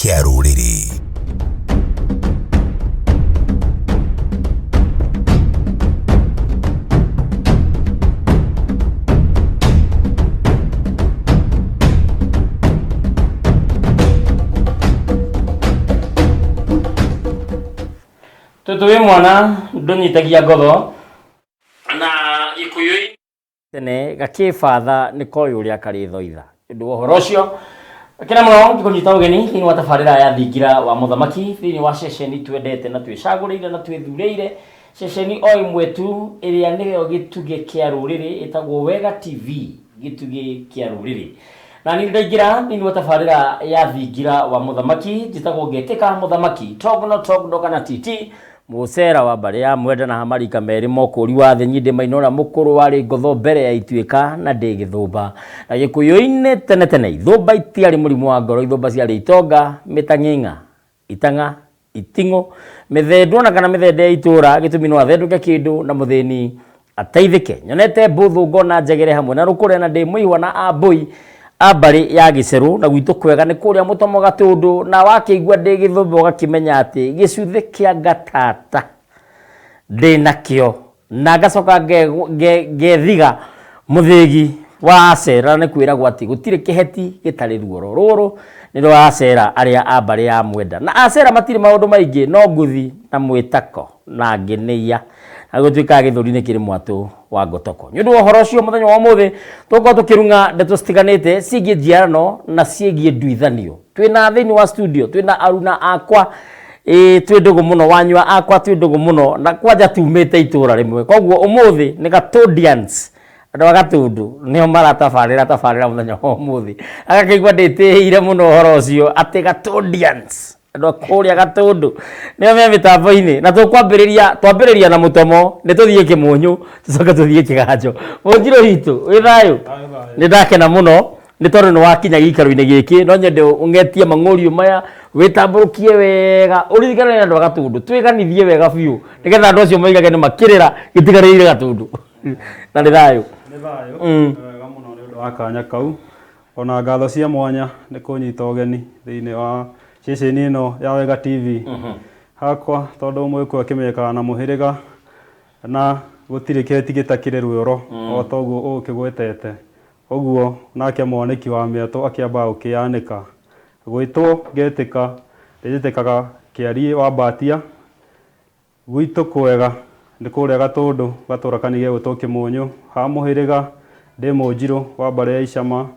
Kĩa rũrĩrĩ. Tũtũ wĩ mwana ndũnyitagia ngotho na gĩkũyũ tene gakĩbatha nĩ koĩ ũrĩa karĩ thoitha ũndũ wa ũhoro ũcio kena mũno ngĩkũnyita ũgeni thĩinĩ wa tabarĩra ya thingira wa mũthamaki thĩinĩ wa ceceni twendete na twĩcagũrĩire na twĩthurĩire ceceni o ĩmwe tu ĩrĩa nĩyo gĩtugĩ kĩa rũrĩrĩ ĩtagwo Wega TV gĩtugĩ kĩa rũrĩrĩ na niĩ ndaingĩra thĩinĩ wa tabarĩra ya thingira wa mũthamaki njĩtagwo ngetĩka mũthamaki togno togno kana titi Mũcera wa mbarĩ ya Mwenda na Hamarika merĩ mokũri wa thĩ nyindĩ maina ũrĩa mũkũrũ warĩ ngotho mbere ya ituĩka na ndĩ gĩthũmba. Na gĩkũyũ-inĩ tene tene ithũmba itiarĩ mũrimũ wa ngoro ithũmba ciarĩ itonga, mĩtang'ing'a, itang'a, iting'ũ, mĩthendũ ona kana mĩthende ya itũra gĩtũmi no athendũke kĩndũ na mũthĩni ateithĩke. Nyonete mbũthũ ngona njegere hamwe na rũkũre na ndĩ mũihwa na ambũi a mbarĩ ya gĩcerũ na gwitũ kwega nĩ kũrĩa mũtomo gatũndũ na wakĩigua ndĩ gĩthũmba ũgakĩmenya atĩ gĩcuthĩ kĩa ngatata ndĩ nakĩo na ngacoka ngethiga mũthĩgi wa acera nĩ kwĩragwo atĩ gũtirĩ kĩheti gĩtarĩ ruoro rũrũ nĩ rwa acera arĩa a mbarĩ ya mwenda na acera matirĩ maũndũ maingĩ no nguthi na mwĩtako na ngĩnĩia na gũtuĩkaga gĩthũri nĩ kĩrĩ mwatũ wa ngotoko nĩ ũndũ wa ũhoro ũcio mũthenya wa ũmũthĩ tũgũkorwo tũkĩrung'a ndeto citiganĩte ciĩgiĩ njiarano na ciĩgiĩ nduithanio twĩna thĩinĩ wa studio twĩna aruna akwa ĩĩ twĩ ndũgũ mũno wanyua akwa twĩ ndũgũ mũno na kwanja tumĩte itũra rĩmwe koguo ũmũthĩ nĩ Gatũndians andũ a Gatũndũ nĩo maratabarĩra tabarĩra mũthenya wa ũmũthĩ agakĩigua ndĩtĩĩire mũno ũhoro ũcio atĩ Gatũndians andũ a kũrĩa Gatũndũ nĩo me mĩtambo-inĩ na tũkwambĩrĩria twambĩrĩria na mũtomo nĩ tũthiĩ kĩmũnyũ tũcoke tũthiĩ kĩganjo mũnjirũ witũ wĩ thayũ nĩ ndakena mũno nĩ tondũ nĩ wakinya gĩikaro-inĩ gĩkĩ no nyende ũng'etie mang'ũriũ maya wĩtambũrũkie wega ũririkane nĩ andũ a Gatũndũ twĩganithie wega biũ nĩgetha andũ acio moigage nĩ makĩrĩra gĩtigarĩire Gatũndũ na nĩ thayũ Nĩ thayũ nĩ wega mũno nĩ ũndũ wa kanya kau ona ngatho cia mwanya nĩ kũnyita ũgeni thĩinĩ wa ceceni ĩno ya Wega TV hakwa tondũ mũgĩkũyũ akĩmenyekaga na mũhĩrĩga na gũtirĩ kĩheti gĩtakĩrĩ rwĩoro o ta ũguo ũgũkĩgwetete ũguo nake mwanĩki wa mĩatũ akĩambaga gũkĩyanĩka gwĩtwo ngetĩka ndĩjĩtĩkaga kĩariĩ wa mbatia Gwitũ kwega nĩ kũrĩa Gatũndũ, gatũra kanini gegwĩtwo Kĩmũnyũ. Ha mũhĩrĩga ndĩ Mũnjirũ wa mbarĩ ya Icama.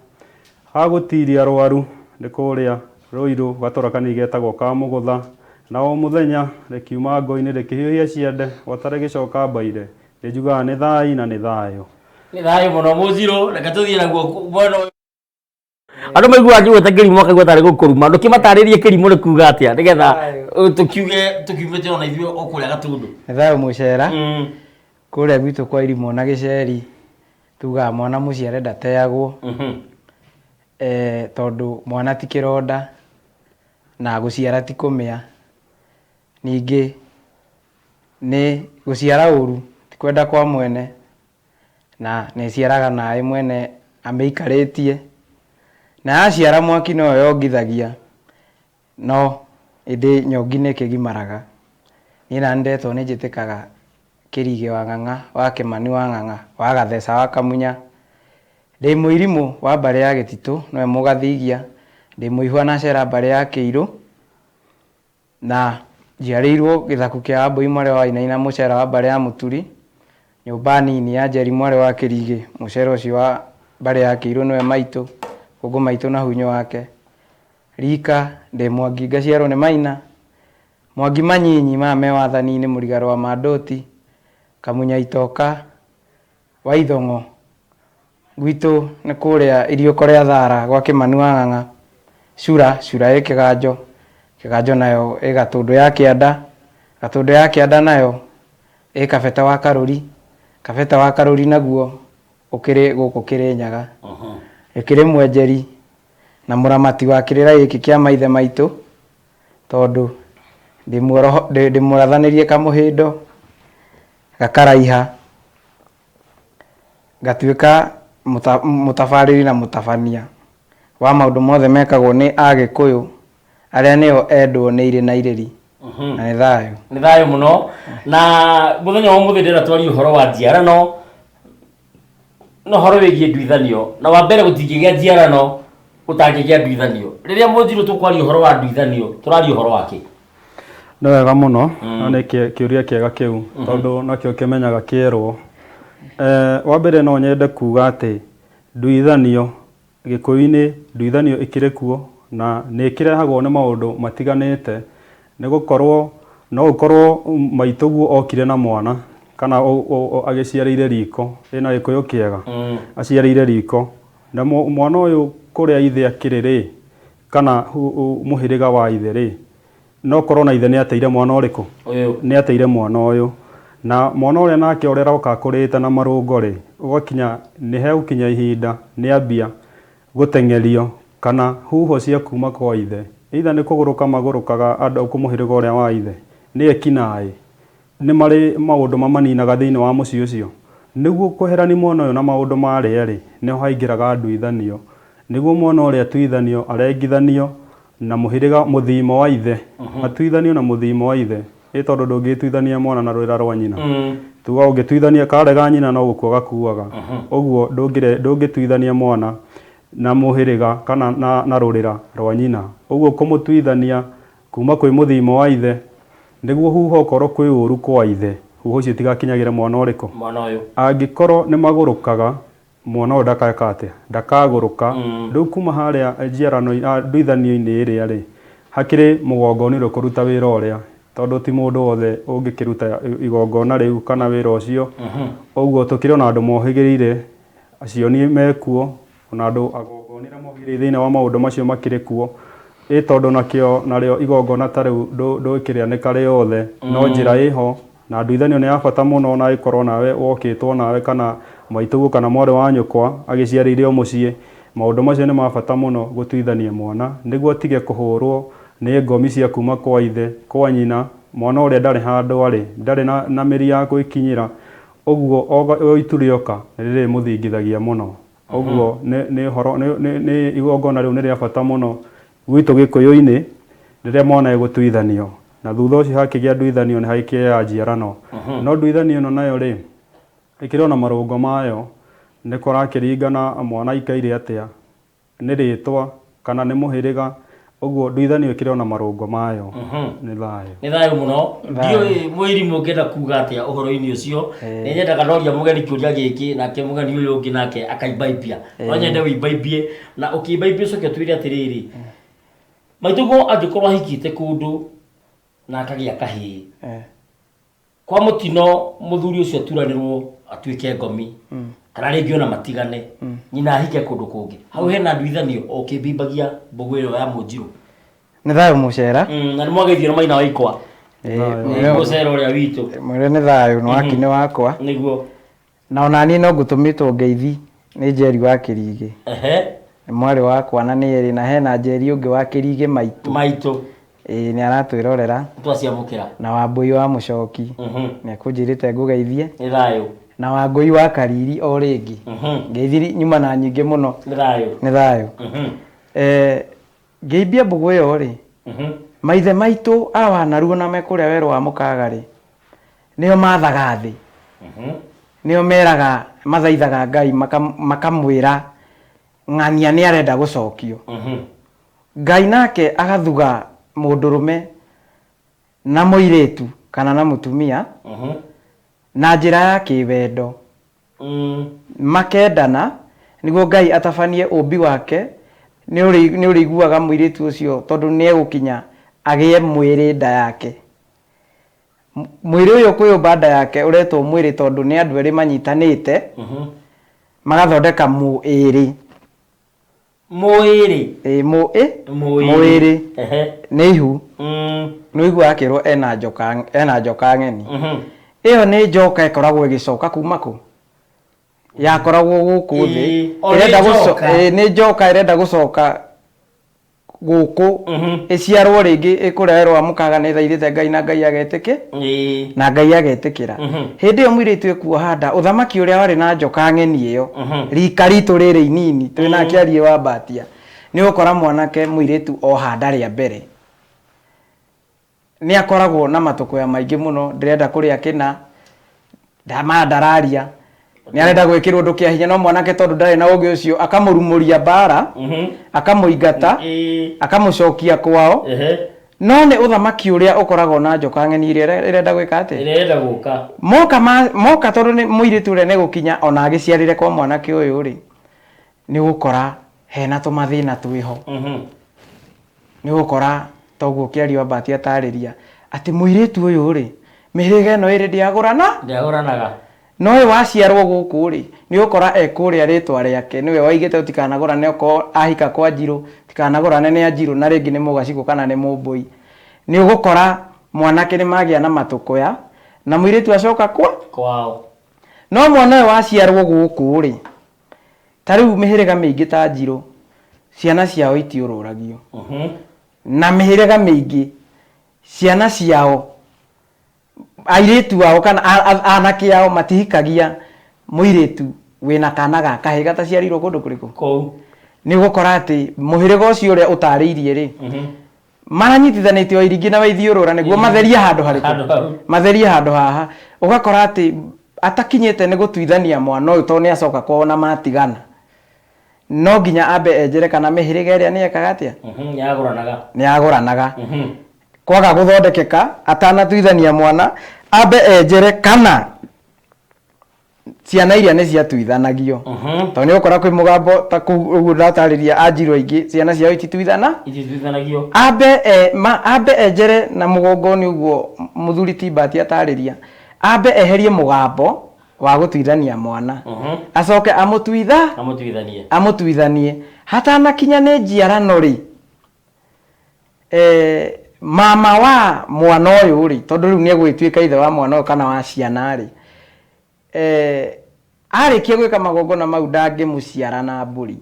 Ha gũtiria rwaru nĩ kũrĩa Rũirũ, gatũra kanini getagwo Kamũgũtha. Na o mũthenya rĩkiuma ngo-inĩ rĩkĩhiũhia ciande gwata rĩgĩcoka mbaire, nĩnjugaga nĩ thai na nĩ thayũ. Nĩ thayũ mũno Mũnjirũ, reke tũthiĩ naguo mwena ũyũ. Andũ maiguaga ngĩgweta kĩrimũ makaigua tarĩ gũkũruma ndũkĩmatarĩrie kĩrimũ nĩ kuga atĩa nĩgetha tũkiuge tũkiumĩte ona ithuĩ o kũrĩa Gatũndũ. Nĩ thayũ mũcera, kũrĩa gwitũ kwa irimũ na gĩceri tugaga mwana mũciare ndateagwo tondũ mwana ti kĩronda na gũciara ti kũmĩa. Ningĩ nĩ gũciara ũru ti kwenda kwa mwene na nĩ ĩciaraga naĩ mwene amĩikarĩtie, na yaciara mwaki noyo yongithagia, no ĩndĩ nyongi nĩ ĩkĩgimaraga. Niĩ nani ndetwo nĩ njĩtĩkaga Kĩrigĩ wa Ng'ang'a wa Kĩmani wa Ng'ang'a wa Gatheca wa Kamunya, ndĩ mũirimũ wa mbarĩ ya Gĩtitũ nĩwe Mũgathigia, ndĩ mũihwa na Cera mbarĩ ya Kĩirũ. Na njiarĩirwo gĩthaku kĩa Wambũi mwarĩ wa Wainaina mũcera wa mbarĩ ya Mũturi, nyũmba nini ya Njeri mwarĩ wa Kĩrigĩ, mũcera ũcio wa mbarĩ ya Kĩirũ nĩwe maitũ, kũngũ maitũ na hunyũ wake. Rika, ndĩ Mwangi ngaciarwo nĩ Maina, Mwangi manyinyi maya me wathani-inĩ Mũrigarũ wa Mandũti, Kamunya Itoka, wa Ithong'o. Gwitũ nĩ kũrĩa iriũko rĩa Thara gwa Kĩmani wa Ng'ang'a, Cura, Cura ĩ Kĩganjo, Kĩganjo nayo ĩ Gatũndũ ya Kĩanda, Gatũndũ ya Kĩanda nayo ĩ Kabete wa Karũri, Kabete wa Karũri naguo ũkĩrĩ gũkũ Kĩrĩnyaga. Ĩkĩrĩ mwenjeri na mũramati wa kĩrĩra gĩkĩ kĩa maithe maitũ, tondũ ndĩmũrathanĩrie kamũhĩndo gakaraiha. Ngatuĩka mũtabarĩri na mũtabania wa maũndũ mothe mekagwo nĩ Agĩkũyũ Arĩa nĩo endwo nĩ irĩ na irĩri. Na nĩ thayũ. Nĩ thayũ mũno. Na mũthenya wa ũmũthĩ ndĩrenda twarie ũhoro wa njiarano na ũhoro wĩgiĩ nduithanio. Na wa mbere gũtingĩgĩa njiarano gũtangĩgĩa nduithanio. Rĩrĩa mũnjirũ tũkwaria ũhoro wa nduithanio, tũraria ũhoro wa kĩ? Nĩ wega mũno, na nĩ kĩũria kĩega kĩu, tondũ nakĩo kĩmenyaga kĩerwo. Wa mbere no nyende kuga atĩ nduithanio Gĩkũyũ-inĩ nduithanio ĩkĩrĩ kuo na nĩ ĩkĩrehagwo nĩ maũndũ matiganĩte nĩ gũkorwo no ũkorwo maitũguo okire na mwana kana agĩciarĩire riko, ĩna Gĩkũyũ kĩega? Aciarĩire riko na mwana ũyũ kũrĩa ithe akĩrĩ rĩ, kana mũhĩrĩga wa ithe rĩ, No korwo na ithe nĩateire mwana ũrĩkũ? Ũyũ. Nĩateire mwana ũyũ. Na mwana ũrĩa nake ũrĩa aroka akũrĩte na marũngo-rĩ, ũgakinya nĩhegũkinya ihinda nĩambia gũteng'erio kana huho cia kuma kwa ithe. Either nĩ kũgũrũka magũrũkaga andũ a mũhĩrĩga ũrĩa wa ithe, nĩ ekinaĩ, Nĩ marĩ maũndũ mamaninaga thĩinĩ wa mũciĩ ũcio? Nĩguo kweherani mwana ũyũ na maũndũ marĩa-rĩ, nĩho haingĩraga nduithanio. Nĩguo mwana ũrĩa atuithanio, arengithanio na mũhĩrĩga, mũthimo wa ithe. Atuithanio na mũthimo wa ithe. Ĩ tondũ ndũngĩtuithania mwana na rwĩra rwa nyina. Tuga ũngĩtuithania karega nyina no gũkua gakuaga. Ũguo ndũngĩtuithania mwana na mũhĩrĩga kana na rũrĩra rwa nyina. Ũguo kũmũtuithania Kuuma kwĩ mũthimo wa ithe, nĩguo huho okorwo kwĩ ũũru kwa ithe, huho icio itigakinyagĩre mwana ũrĩkũ? Mwana ũyũ. Angĩkorwo nĩ magũrũkaga, mwana ũyũ ndakeka atĩa? Ndakagũrũka. Rĩu kuma harĩa njiarano nduithanio-inĩ ĩrĩa rĩ, hakĩrĩ mũgongoni ũrĩa ũkũruta wĩra ũrĩa, tondũ ti mũndũ wothe ũngĩkĩruta igongona rĩu kana wĩra ũcio. Ũguo tũkĩrĩ ona andũ mohĩgĩrĩire, acioni mekuo, Ona andũ agongoni arĩa mohĩgĩrĩire thĩinĩ wa maũndũ macio makĩrĩ kuo. Ĩ tondũ nakĩo narĩo igongona ta rĩu ndũngĩrĩanĩka rĩothe, no njĩra ĩho, na nduithanio nĩ ya bata mũno ona ĩkorwo nawe wokĩtwo nawe kana maitũguo kana mwarĩ wa nyũkwa agĩciarĩire o mũciĩ. Maũndũ macio nĩ ma bata mũno gũtuithania mwana nĩguo atige kũhũrwo nĩ ngomi cia kuma kwa ithe, kwa nyina, mwana ũrĩa ndarĩ handũ arĩ, ndarĩ na mĩri ya gwĩkinyĩra, ũguo o itu rĩoka nĩ rĩrĩmũthingithagia mũno. Ũguo nĩ nĩ ũhoro nĩ nĩ nĩ igongona rĩu nĩ rĩa bata mũno gwitũ gĩkũyũ-inĩ rĩrĩa mwana egũtuithanio. Na thutha ũcio hakĩgĩa nduithanio nĩ hagĩkĩaga njiarano. No nduithanio ĩno nayo rĩ, ĩkĩrĩ ona marũngo mayo, nĩ kũrakĩringana mwana aikaire atĩa. Nĩ rĩtwa kana nĩ mũhĩrĩga, ũguo nduithanio ĩkĩrĩ ona marũngo mayo. Nĩ thayũ. Nĩ thayũ mũno. Ndiũĩ mũirimũ ũngĩenda kuga atĩa ũhoro-inĩ ũcio. Nĩ nyendaga ndoria mũgeni kĩũria gĩkĩ nake mũgeni ũyũ ũngĩ nake akaimbaimbia. No nyende ũimbaimbie na ũkĩimbaimbia ũcoke ũtwĩre atĩrĩrĩ, maitũguo angĩkorwo ahikĩte kũndũ na akagĩa kahĩĩ, Kwa mũtino mũthuri ũcio aturanĩrwo atuĩke ngomi kana rĩngĩ ona matigane nyina ahike kũndũ kũngĩ hau hena nduithanio o ũkĩmbimbagia mbũgũ ĩyo ya mũnjirũ. Nĩ thayũ mũcera. Na nĩ mwageithio na maina wa ikwa. Nĩ mũcera ũrĩa witũ. Mwĩre nĩ thayũ nĩ waki nĩ wakwa. Nĩguo. Na ona niĩ no ngũtũmĩtwo ngeithi nĩ Njeri wa Kĩrigĩ. Ehe. Nĩ mwarĩ wakwa na nĩ erĩ na hena Njeri ũngĩ wa Kĩrigĩ maitũ. Maitũ. Ĩĩ nĩ aratwĩrorera. Nĩtwaciamũkĩra. Na Wambũi wa Mũcoki. Nĩ ekũnjĩrĩte ngũgeithie. Nĩ thayũ. Na Wangũi wa Kariri o rĩngĩ. Ngeithi nyuma na nyingĩ mũno. Nĩ thayũ. Nĩ thayũ. Ngĩimbia mbũgũ ĩyo rĩ, maithe maitũ a wanaruo na me kũrĩa werũ wa mũkaga rĩ, nĩo mathaga thĩ. Nĩo meraga, mathaithaga Ngai makamwĩra ng'ania nĩ arenda gũcokio. Ngai nake agathuga mũndũrũme na mũirĩtu kana na mũtumia na njĩra ya kĩwendo. Makendana nĩguo Ngai atabanie ũmbi wake, nĩ ũrĩiguaga mũirĩtu ũcio tondũ nĩ egũkinya agĩe mwĩrĩ nda yake. Mwĩrĩ ũyũ kwĩyũmba nda yake ũretwo mwĩrĩ tondũ nĩ andũ erĩ manyitanĩte magathondeka mwĩrĩ. Mwĩrĩ. Ĩĩ ĩ Mwĩrĩ. Ehe. Nĩ ihu. Nĩ ũiguaga akĩrwo ena njoka ena njoka ng'eni. Ĩyo nĩ njoka ĩkoragwo ĩgĩcoka kuma kũ? Yakoragwo gũkũ thĩ. Ĩĩ, o nĩ Ĩrenda gũco njoka. ĩĩ nĩ njoka ĩrenda gũcoka gũkũ ĩciarwo rĩngĩ ĩkũrĩa werũ wa mũkaga nĩ ĩthaithĩte Ngai na Ngai agetĩkĩ na Ngai agetĩkĩra. Hĩndĩ ĩyo mũirĩtu ekuoha nda ũthamaki ũrĩa warĩ na njoka ng'eni ĩyo rika ritũ rĩrĩ inini twĩ nake Ariĩ wa Mbatia nĩ ũgũkora mwanake mũirĩtu oha nda rĩa mbere. Nĩ akoragwo na matũkũya maingĩ mũno, ndĩrenda kũrĩa kĩna, maya ndararia, nĩ arenda gwĩkĩrwo ũndũ kĩa hinya, no mwanake tondũ ndarĩ na ũgĩ ũcio akamũrumũria mbara, akamũingata, akamũcokia kwao. No nĩ ũthamaki ũrĩa ũkoragwo na njoka ng'eni ĩrĩa ĩrenda gwĩka atĩa? Ĩrĩa ĩrenda gũka. Moka moka tondũ nĩ mũirĩtu ũrĩa nĩ gũkinya ona agĩciarĩre kwa mwanake ũyũ rĩ, nĩ ũgũkora hena tũmathĩna twĩho. Nĩ ũgũkora toguo kĩario Ambati atarĩria atĩ mũirĩtu ũyũ rĩ, mĩhĩrĩga ĩno ĩrĩ ndĩagũrana? Ndĩagũranaga. No ũyũ waciarwo gũkũ rĩ, nĩ ũgũkora e kũrĩa rĩtwa rĩake nĩwe waigĩte tũtikanagũrane okorwo ahika kwa Njirũ, tikanagũrane nĩ Anjirũ na rĩngĩ nĩ Mũgacikũ kana nĩ Mũmbũi. Nĩ ũgũkora mwanake nĩ magĩa na matũkũya na mũirĩtu acoka kwa? Kwao. No mwana ũyũ waciarwo gũkũ rĩ, ta rĩu mĩhĩrĩga mĩingĩ ta Njirũ, ciana ciao itiũrũragio. Na mĩhĩrĩga mĩingĩ ciana ciao, airĩtu ao kana anake ao matihikagia mũirĩtu wĩna kana ga kahĩĩ gataciarĩirwo kũndũ kũrĩkũ? Kũu. Nĩ ũgũkora atĩ mũhĩrĩga ũcio ũrĩa ũtarĩirie rĩ, maranyitithanĩtio Wairingĩ na Waithiũrũra nĩguo matherie handũ harĩkũ? Handũ hau. Matherie handũ haha. Ũgakora atĩ atakinyĩte nĩ gũtuithania mwana ũyũ tondũ nĩ acoka kwao na matigana. No nginya ambe enjere kana mĩhĩrĩga ĩrĩa nĩ yekaga atĩa? Nĩ yagũranaga. Nĩ yagũranaga. Kwaga gũthondekeka atanatuithania mwana, ambe enjere kana ciana iria nĩ ciatuithanagio. Tondũ nĩ ũgũkora kwĩ mũgambo ta kũu ũguo ndatarĩria Anjirũ aingĩ ciana ciao itituithana. Itituithanagio. Ambe ambe enjere na mũgongo nĩ ũguo mũthuri ti Mbati atarĩria. Ambe eherie mũgambo wa gũtuithania mwana. Acoke amũtuitha? Amũtuithanie. Amũtuithanie. Hatanakinya nĩ njiarano rĩ, mama wa mwana ũyũ rĩ, tondũ rĩu nĩ egũgĩtuĩka ithe wa mwana ũyũ kana wa ciana rĩ, arĩkia gwĩka magongona mau ndangĩmũciara na mbũri.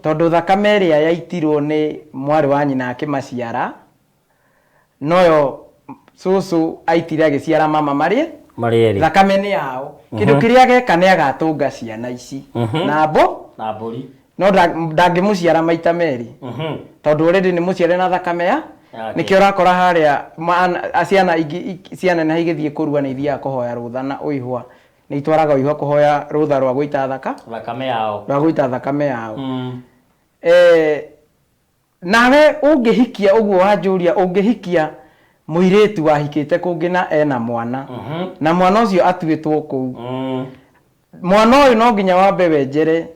Tondũ thakame ĩrĩa yaitirwo nĩ mwarĩ wa nyina akĩmaciara, noyo cũcũ aitire agĩciara mama marĩ Marĩ erĩ. Thakame nĩ yao. Kĩndũ kĩrĩa ageka nĩ agatũnga ciana ici na mbo na mbũri. No ndangĩmũciara maita merĩ. Tondũ already nĩ mũciare na thakame ya Yake. Nĩkĩo ũrakora harĩa ciana ingĩ cianeneha igĩthiĩ kũrua nĩ ithiaga kũhoya rũtha na ũihwa. Nĩ itwaraga ũihwa kũhoya rũtha rwa gũita thaka. Thakame yao. Rwa gũita thakame yao. Nawe ũngĩhikia ũguo wanjũria, ũngĩhikia mũirĩtu wahikĩte kũngĩ na ena mwana. Na mwana ũcio atuĩtwo kũu. Mwana ũyũ no nginya wambe wenjere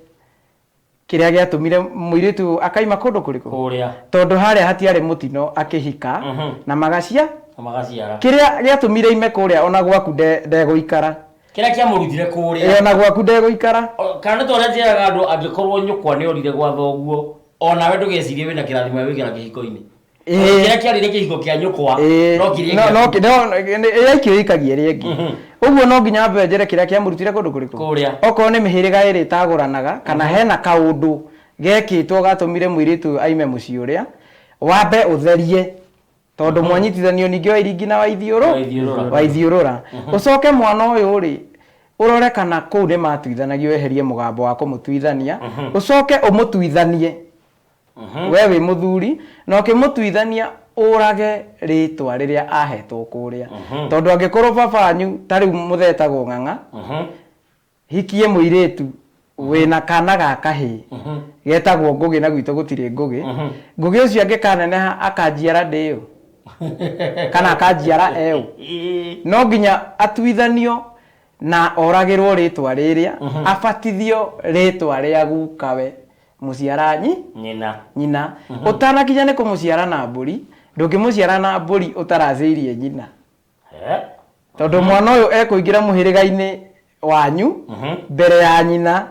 kĩrĩa gĩatũmire mũirĩtu akaima kũndũ kũrĩkũ? Kũrĩa. Tondũ harĩa hatiarĩ mũtino akĩhika na magacia. Na magaciara. Kĩrĩa gĩatũmire ime kũrĩa ona gwaku ndegũikara. Kĩrĩa kĩamũrutire kũrĩa. Ona gwaku ndegũikara. Kana nĩ tondũ njĩraga andũ angĩkorwo nyũkwa nĩ orire gwa thoguo, onawe ndũgecirie wĩna kĩrathimo gĩa kũingĩra kĩhiko-inĩ. Kĩrĩa kĩarĩ kĩhiko kĩa nyũkwa, no kĩrĩa gĩaku. No, ĩraikio ĩikagia ĩrĩa ĩngĩ. Ũguo no nginya ambe enjere kĩrĩa kĩamũrutire kũndũ kũrĩkũ? Kũrĩa. Okorwo nĩ mĩhĩrĩga ĩrĩ ĩtagũranaga, kana hena kaũndũ gekĩtwo gatũmire mũirĩtu ũyũ aime mũciĩ ũrĩa, wambe ũtherie. Tondũ mwanyitithanio ningĩ wa iringi na waithiũrũ? Waithiũrũra. Waithiũrũra. Ũcoke mwana ũyũ rĩ, ũrore kana kũu nĩ matuithanagio, weherie mũgambo wa kũmũtuithania, ũcoke ũmũtuithanie. We wĩ mũthuri, na ũkĩmũtuithania ũrage rĩtwa rĩrĩa ahetwo kũrĩa. Tondũ angĩkorwo baba wanyu ta rĩu mũthetagwo Ng'ang'a, hikie mũirĩtu wĩna kana ga kahĩĩ getagwo Ngũgĩ, na gwitũ gũtirĩ Ngũgĩ. Ngũgĩ ũcio angĩkaneneha akanjiara ndĩũ kana akanjiara eũ, no nginya atuithanio na oragĩrwo rĩtwa rĩrĩa, abatithio rĩtwa rĩa gukawe mũciaranyi nyina. Nyina. Ũtanakinya nĩ kũmũciara na mbũri, ndũngĩmũciara na mbũri ũtaracĩirie nyina. Tondũ mwana ũyũ ekũingĩra mũhĩrĩga-inĩ wanyu mbere ya nyina.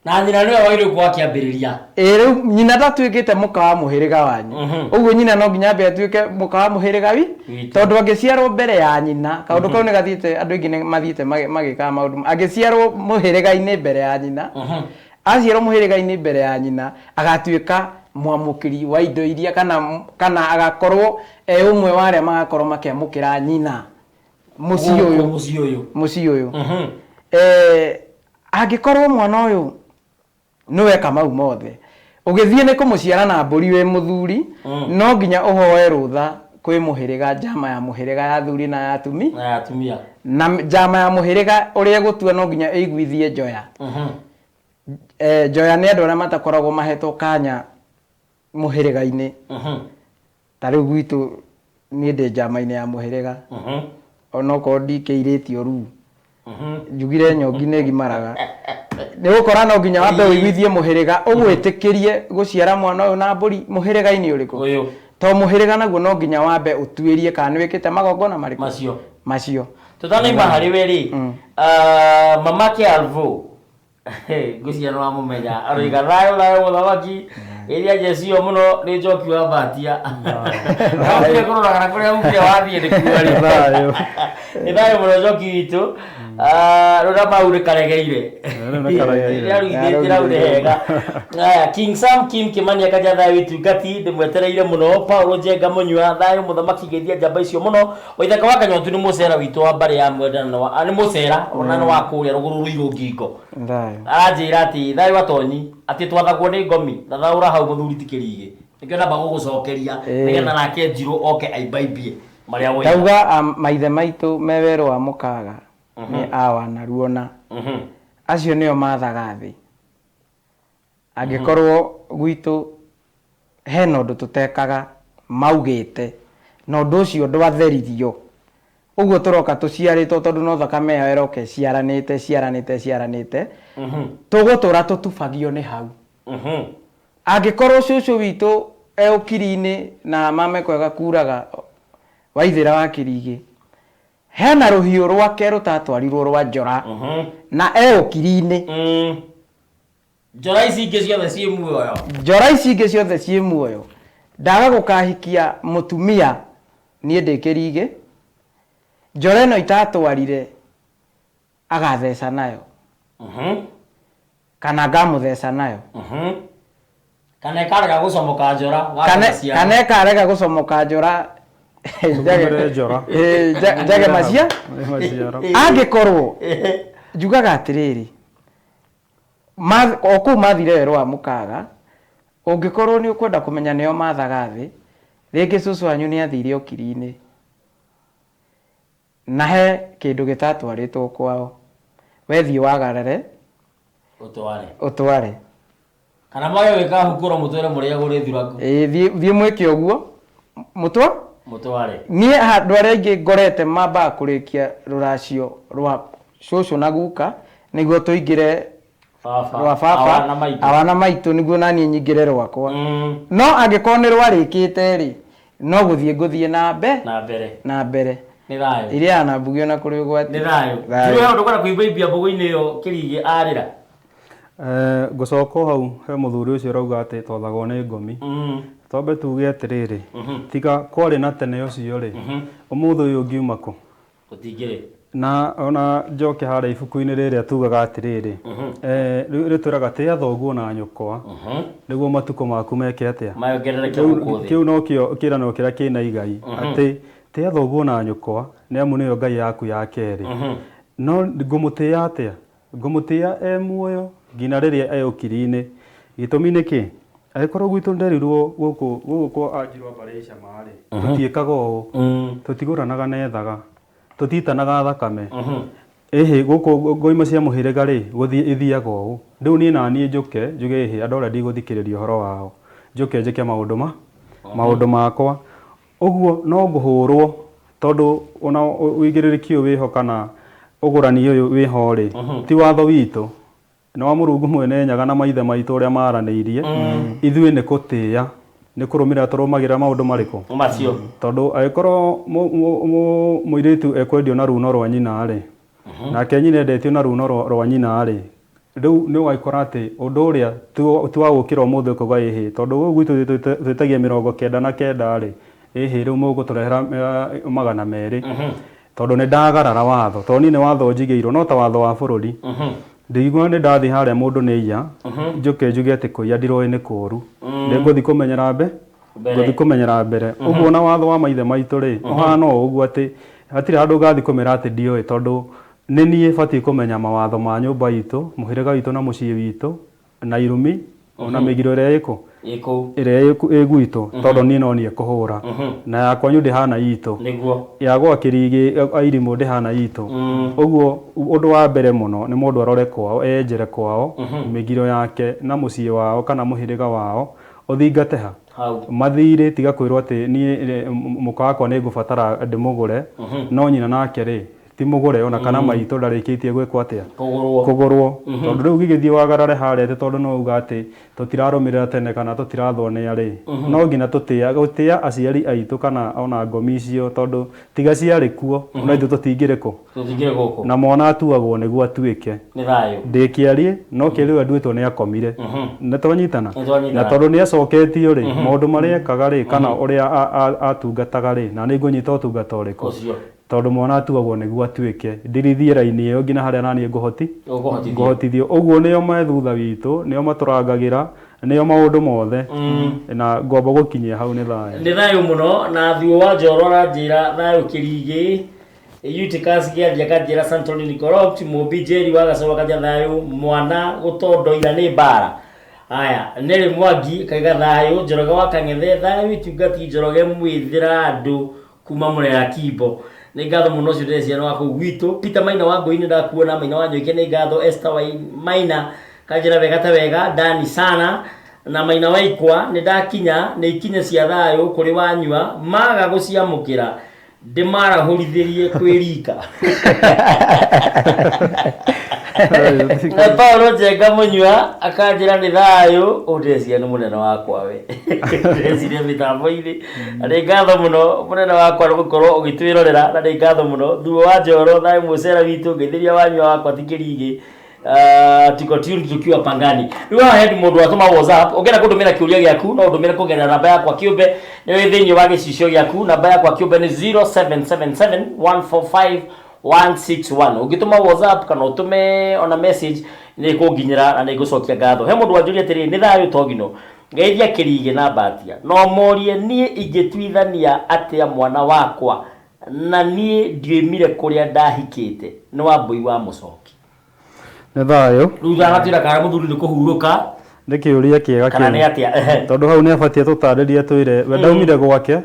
Na nyina nĩwe wagĩrĩirwo gũkorwo akĩambĩrĩria. Ĩĩ, rĩu nyina ndatuĩkĩte mũka wa mũhĩrĩga wanyu. Ũguo nyina no nginya ambe atuĩke mũka wa mũhĩrĩga witũ. Tondũ angĩciarwo mbere ya nyina, kaũndũ kau nĩ gathiĩte, andũ aingĩ nĩ mathiĩte magĩkaga maũndũ. Angĩciarwo mũhĩrĩga-inĩ mbere ya nyina, aciarwo mũhĩrĩga-inĩ mbere ya nyina, agatuĩka mwamũkĩri wa indo iria kana agakorwo e ũmwe wa arĩa magakorwo makĩamũkĩra nyina mũciĩ ũyũ. Mũciĩ ũyũ. Mũciĩ ũyũ. Angĩkorwo mwana ũyũ nĩweka mau mothe, ũgĩthiĩ nĩ kũmũciara na mbũri wĩ mũthuri, no nginya ũhoe rũtha Kwĩ mũhĩrĩga, njama ya mũhĩrĩga ya athuri na ya atumi. Na ya atumia. Na njama ya mũhĩrĩga ũrĩa ĩgũtua no nginya ĩiguithie njoya. Njoya nĩ andũ arĩa matakoragwo mahetwo kanya mũhĩrĩga-inĩ. Ta rĩu gwitũ niĩ ndĩ njama-inĩ ya mũhĩrĩga. Onokorwo ndikĩirĩtio ruu. Njugire nyongi nĩ ĩgimaraga. Nĩ ũgũkora no nginya wambe ũiguithie mũhĩrĩga ũgwĩtĩkĩrie gũciara mwana ũyũ na mbũri mũhĩrĩga-inĩ ũrĩkũ? Ũyũ. To mũhĩrĩga naguo no nginya wambe ũtuĩrie kana nĩ wĩkĩte magongona marĩkũ? Macio. Macio. Tũtanaima harĩ we rĩ, mamake Alvo ngwĩciria nĩ wamũmenya, aroiga thayũ thayũ mũthamaki, ĩria njecio mũno nĩ njoki wa mbatia. Nokire kũrora kana kũrĩa umire wathiĩ nĩ kuo rĩ. Thayũ. Nĩ thayũ mũno njoki witũ. Rũra mau nĩ karegeire. Rĩu nĩ karegeire. Nĩarugithĩtie hau nĩ hega. Aya, King Sam Kim Kimani akaja thayũ itungati ndĩmwetereire mũno. Paulo Njenga Mũnyua thayũ mũthamaki geithia njamba icio mũno. Waithaka wa Kanyontu nĩ mũcera witũ wa mbarĩ ya Mwenda na nĩ mũcera ona nĩ wa kũrĩa rũgũrũ rũirũ ngingo. Thayũ. Aranjĩra atĩ thayũ atonyi atĩ twathagwo nĩ ngomi thathaũra hau mũthuri ti kĩrigĩ. Nĩkĩo namba gũgũcokeria nĩgetha nake Njirũ oke aimbaimbie marĩa woiga. Ndauga maithe maitũ me werũ wa mũkaga nĩ awa na ruona. Acio nĩo mathaga thĩ. Angĩkorwo gwitũ hena ũndũ tũtekaga maugĩte na ũndũ ũcio ndwatheririo, ũguo tũroka tũciarĩtwo tondũ no thakame yao ĩroka ĩciaranĩte ĩciaranĩte ĩciaranĩte, tũgũtũra tũtubagio nĩ hau. Angĩkorwo cũcũ witũ e ũkiri-inĩ na mame kwega kuraga waithĩra wa kĩrigĩ, hena rũhiũ rwake rũtatwarirwo rwa njora na e ũkiri-inĩ. Njora ici ingĩ ciothe ciĩ muoyo. Njora ici ingĩ ciothe ciĩ muoyo. Ndaga gũkahikia mũtumia niĩ ndĩ kĩrigĩ, njora ĩno itatwarire agatheca nayo. Kana ngamũtheca nayo. Kana ĩkarega gũcomoka njora wa maciaro. Kana ĩkarega gũcomoka njora. Tũgũmĩre njora. Njage macia. Maciaro. Angĩkorwo njugaga atĩrĩrĩ, o kũu mathire werũ wa mũkaga, ũngĩkorwo nĩ ũkwenda kũmenya nĩo mathaga thĩ, rĩngĩ cũcũ wanyu nĩ athire ũkiri-inĩ na he kĩndũ gĩtatwarĩtwo kwao, wethiĩ wagarare ũtware. Ũtware. Kana mwage gwĩka hukũro mũtware mũrĩa gũrĩ thuraku. Ĩĩ, thiĩ mwĩke ũguo. Mũtwa? Mũtware. Niĩ andũ arĩa aingĩ ngorete mambaga kũrĩkia rũracio rwa cũcũ na guka nĩguo tũingĩre Baba. rwa baba, Awa na maitũ. awa na maitũ nĩguo naniĩ nyingĩre rwakwa. No angĩkorwo nĩ rwarĩkĩte rĩ, no gũthiĩ ngũthiĩ na Na mbere. Na mbere. Nĩ thayũ. Iria na mbugi ona kũrĩ ũgwati. Nĩ thayũ. Thayũ. Njũĩ ũndũ kwenda kũimbaimbia mbũgũ-inĩ ĩyo kĩrigĩ arĩra. Ngũcoka o hau he mũthuri ũcio ũrauga atĩ twathagwo nĩ ngomi. Twambe tuge atĩrĩrĩ, tiga kwarĩ na tene ũcio rĩ, ũmũthĩ ũyũ ũngiuma kũ? Gũtingĩrĩ. Na ona njoke harĩa ibuku-inĩ rĩrĩa tugaga atĩrĩrĩ, rĩtwĩraga tĩa thoguo na nyũkwa, nĩguo matukũ maku meke atĩa? Mayongerereke gũkũ thĩ. Kĩu nokĩo kĩĩranĩro kĩrĩa kĩna igai, atĩ tĩa thoguo na nyũkwa, nĩ amu nĩyo Ngai yaku ya kerĩ. No ngũmũtĩĩa atĩa? Ngũmũtĩĩa e muoyo nginya rĩrĩa e ũkiri-inĩ. Gĩtũmi nĩ kĩ? Angĩkorwo gwitũ nderirwo gũkũ gũkũ kwa Anjirũ mbarĩ icama-rĩ, tũtiĩkaga ũũ, tũtigũranaga na ethaga, tũtitanaga thakame. Ĩhĩ gũkũ ngoima cia mũhĩrĩga rĩ, gũthiĩ ithiaga ũũ. Rĩu niĩ na niĩ njũke njuge ĩhĩ andũ arĩa ndigũthikĩrĩria ũhoro wao, njũke njĩke maũndũ ma maũndũ makwa. Ũguo no ngũhũrwo tondũ ona ũigĩrĩrĩki ũyũ wĩho kana ũgũrani ũyũ wĩho rĩ, ti watho witũ. Nĩ wa Mũrungu mwene Nyaga na maithe maitũ ũrĩa maranĩirie. Ithuĩ nĩ kũtĩĩa, nĩ kũrũmĩrĩra tũrũmagĩrĩra maũndũ marĩkũ? Macio. Tondũ angĩkorwo mũirĩtu ekwendio na runo rwa nyina rĩ, nake nyina endetio na runo rwa nyina rĩ, rĩu nĩ ũgagĩkora atĩ ũndũ ũrĩa ti wa gũkĩra ũmũthĩ ũkauga ĩhĩ, tondũ gũkũ gwitũ twĩtagia 99 rĩ, ĩhĩ rĩu mũgũtũrehera 200. Tondũ nĩ ndagarara watho, tondũ niĩ nĩ watho njigĩirwo, no ta watho wa bũrũri. Ndingĩigua nĩ ndathiĩ harĩa mũndũ nĩ aiya, njũke njuge atĩ kũiya ndiroĩ nĩ kũũru. Nĩngũthiĩ kũmenyera ngũthiĩ kũmenyera mbere. Ũguo na watho wa maithe maitũ rĩ, ũhana o ũguo atĩ hatirĩ handũ ngathiĩ kũmera atĩ ndiũĩ, tondũ nĩ niĩ batiĩ kũmenya mawatho ma nyũmba itũ, mũhĩrĩga witũ na mũciĩ witũ, na irumi, ona mĩgiro ĩrĩa ĩkũ. Ĩkũ. Ĩrĩa ĩ gwitũ, tondũ niĩ no niĩ kũhũra na ya kwanyu ndĩhana itũ. Nĩguo. Ya gwa Kĩrigĩ airimũ ndĩhana itũ. Ũguo ũndũ wa mbere mũno nĩ mũndũ arore kwao, enjere kwao mĩgiro yake na mũciĩ wao kana mũhĩrĩga wao ũthingate ha hau mathirĩ, tiga kwĩrwo atĩ niĩ mũka wakwa nĩ ngũbatara ndĩmũgũre, no nyina nake rĩ ti mũgũre, ona kana maitũ ndarĩkĩtie gwĩkwo atĩa? Kũgũrwo. Kũgũrwo, tondũ rĩu gĩgĩthiĩ wagarare harĩa atĩ tondũ no uga atĩ tũtirarũmĩrĩra tene kana tũtirathwo nĩ arĩ, no nginya tũtĩa gũtĩa aciari aitũ kana ona ngomi icio, tondũ tiga ciarĩ kuo ona ithuĩ tũtingĩrĩ kũ. Tũtingĩrĩ gũkũ. Na mwana atuagwo nĩguo atuĩke. Nĩ thayũ. Ndĩkĩarie no kĩrĩu anduĩtwo nĩ akomire, nĩ twanyitana? Nĩ twanyitana. Na tondũ nĩ acoketio rĩ, maũndũ marĩa ekaga rĩ kana ũrĩa atungataga rĩ, na nĩ ngũnyita ũtungata ũrĩkũ? Ũcio. Tondũ mwana atuagwo nĩguo atuĩke, ndirithiĩ raini ĩyo nginya harĩa naniĩ ngũhoti ũkũhotithio. Ngũhotithio. Ũguo nĩo me thutha witũ, nĩo matũrangagĩra, nĩo maũndũ mothe, na ngombo gũkinyia hau. Nĩ thayũ. Nĩ thayũ mũno. Na thuo wa Njoro aranjĩra thayũ Kĩrigĩ. Eutychus gĩathia akanjĩra Santoni ni corrupt. Mũmbi Njeri wa Gacaũ akanja thayũ, mwana gũtondoira nĩ mbara. Aya Neri Mwangi kaiga thayũ. Njoroge wa Kang'ethe thayũ. Itungati Njoroge mwĩthĩra andũ kuma Mũrera Kimbo, nĩ ngatho mũno. Ũcio ndĩreciria nĩ wa kũu gwitũ. Peter Maina wa Ngũi, nĩ ndakuona. Maina wa Nyoike, nĩ ngatho. Esther wa Maina kanjĩra wega ta wega ndani sana. Na Maina wa Ikwa, nĩ ndakinya, nĩ ikinya cia thayũ kũrĩ wanyua maga gũciamũkĩra, ndĩmarahũrithĩrie kwĩrika. Na Paulo Njenga Mũnyua akanjĩra nĩ thayũ. Ũndĩreciria nĩ mũnene wakwa we, ndĩreciria mĩtambo-inĩ, na nĩ ngatho mũno mũnene wakwa nĩ gũkorwo ũgĩtwĩrorera, na nĩ ngatho mũno. Thuo wa Njoro thayũ. Mũcera witũ ngeithĩria wanyua wakwa ti Kĩrigĩ. Tuko tuned tukiwa Pangani. Rĩu haha he mũndũ watũma WhatsApp. Ũngĩenda kũndũmĩra kĩũria gĩaku, no ũndũmĩre kũgerera namba yakwa kĩũmbe, nĩ thĩinĩ wa gĩcicio gĩaku. Namba yakwa kĩũmbe nĩ 0777 145 161. Ũngĩtũma WhatsApp kana ũtũme ona message, nĩ kũnginyĩra na nĩ ngũcokia ngatho. He mũndũ wanjũria atĩrĩrĩ, nĩ thayũ Togino, ngeithia Kĩrigĩ na Mbatia, no morie niĩ ingĩtuithania atĩa mwana wakwa na niĩ ndiũmire kũrĩa ndahikĩte? Nĩ Wambũi wa Mũcoki. Nĩ thayũ. Rĩu agatwĩra kana mũthuri nĩ kũhurũka. Nĩ kĩũria kĩega. Kana nĩ kĩu atĩa? Ehe. Tondũ hau nĩ abatie tũtarĩrie, twĩre we ndaumire gwake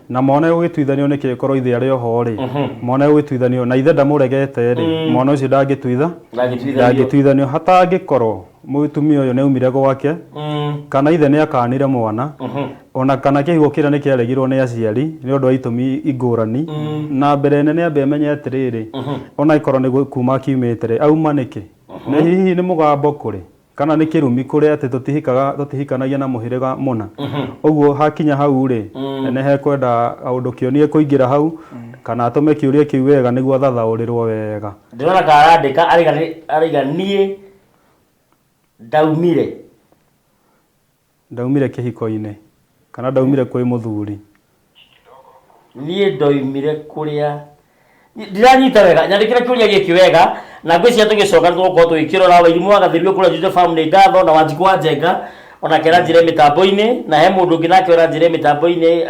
na mwana ũgĩtuithanio nĩ kĩkorwo ithe arĩ oho rĩ, mwana ũgĩtuithanio na ithe ndamũregete rĩ, mwana ũcio ndangĩtuitha. Ndangĩtuithanio. Ndangĩtuithanio hatangĩkorwo mũtumia ũyũ nĩ aumire gwake kana ithe nĩ akanire mwana, ona kana kĩhigo kĩrĩa nĩ kĩaregirwo nĩ aciari nĩ ũndũ wa itũmi ngũrani. Na mbere nene ambe amenye atĩrĩrĩ, ona ĩkorwo nĩ kuma kiumĩte rĩ, auma nĩkĩ? Nĩ hihi nĩ mũgambo kũrĩ kana nĩ kĩrumi kũrĩ atĩ tũtihikaga, tũtihikanagia na mũhĩrĩga mũna? Ũguo hakinya hau rĩ, nĩ hekwenda ũndũ kĩonie kũingĩra hau kana atũme kĩũria kĩu wega nĩguo athathaũrĩrwo wega. Ndĩrona karandĩka araiga niĩ ndaumire. Ndaumire kĩhiko-inĩ kana ndaumire kwĩ mũthuri. Niĩ ndoimire kũrĩa, ndiranyita wega. Nyandĩkĩra kĩũria gĩkĩ wega, na ngwĩciria tũgĩcoka nĩ tũgũkorwo tũgĩkĩrora. Wairimũ wa Gathĩrio kũrĩa Juja Farm, nĩ ngatho. Na Wanjikũ wa Njenga onake aranjĩra mĩtambo-inĩ, na he mũndũ ũngĩ nake ũranjĩra mĩtambo-inĩ,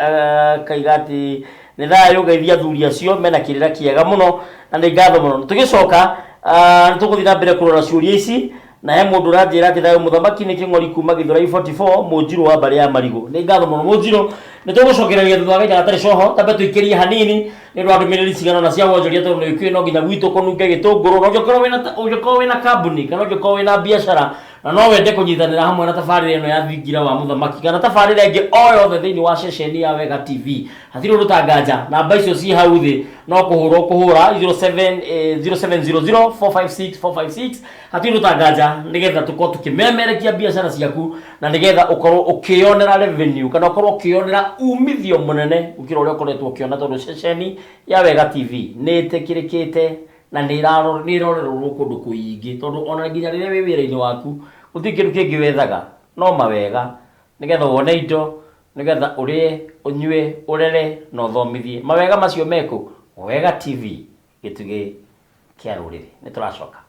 akaiga atĩ nĩ thayũ, geithia athuri acio mena kĩrĩra kĩega mũno, na nĩ ngatho mũno. Tũgĩcoka nĩ tũgũthiĩ na mbere kũrora ciũria ici. Na he mũndũ ũranjĩra atĩ thayũ mũthamaki, nĩ Kĩng'ori kuma Gĩthũrai 44, Mũnjirũ wa mbarĩ ya Marigũ, nĩ ngatho mũno Mũnjirũ. Nĩ tũgũcokereria thutha wa kahinda gatarĩ coho. Tambe tũikĩrie hanini nĩ ũndũ wa ndũmĩrĩri cigana ũna cia wonjoria, tondũ nĩ ũkĩũĩ no nginya gwitũ kũnunge gĩtũngũrũ. Na ũngĩkorwo wĩna kambuni kana ũngĩkorwo wĩna biacara na no wende kũnyitanĩra hamwe na tabarĩra ĩno ya Thingira wa Mũthamaki kana tabarĩra ĩngĩ o yothe thĩinĩ wa ceceni ya Wega TV, hatirĩ ũndũ tanganja. Namba icio ci hau thĩ, no kũhũra ũkũhũra 07 0700 456 456, hatirĩ ũndũ tanganja, nĩgetha tũkorwo tũkĩmemerekia biacara ciaku na nĩgetha ũkorwo ũkĩonera revenue kana ũkorwo ũkĩonera umithio mũnene gũkĩra ũrĩa ũkoretwo ũkĩona, tondũ ceceni ya Wega TV nĩ ĩtĩkĩrĩkĩte na nĩ ĩrorerwo kũndũ kũingĩ, tondũ ona nginya rĩrĩa wĩ wĩra-inĩ waku gũtirĩ kĩndũ kĩngĩ wethaga no mawega, nĩgetha wone indo, nĩgetha ũrĩe, ũnyue, ũrere na ũthomithie. Mawega macio mekũ Wega TV, gĩtugĩ kĩa rũrĩrĩ. Nĩ tũracoka.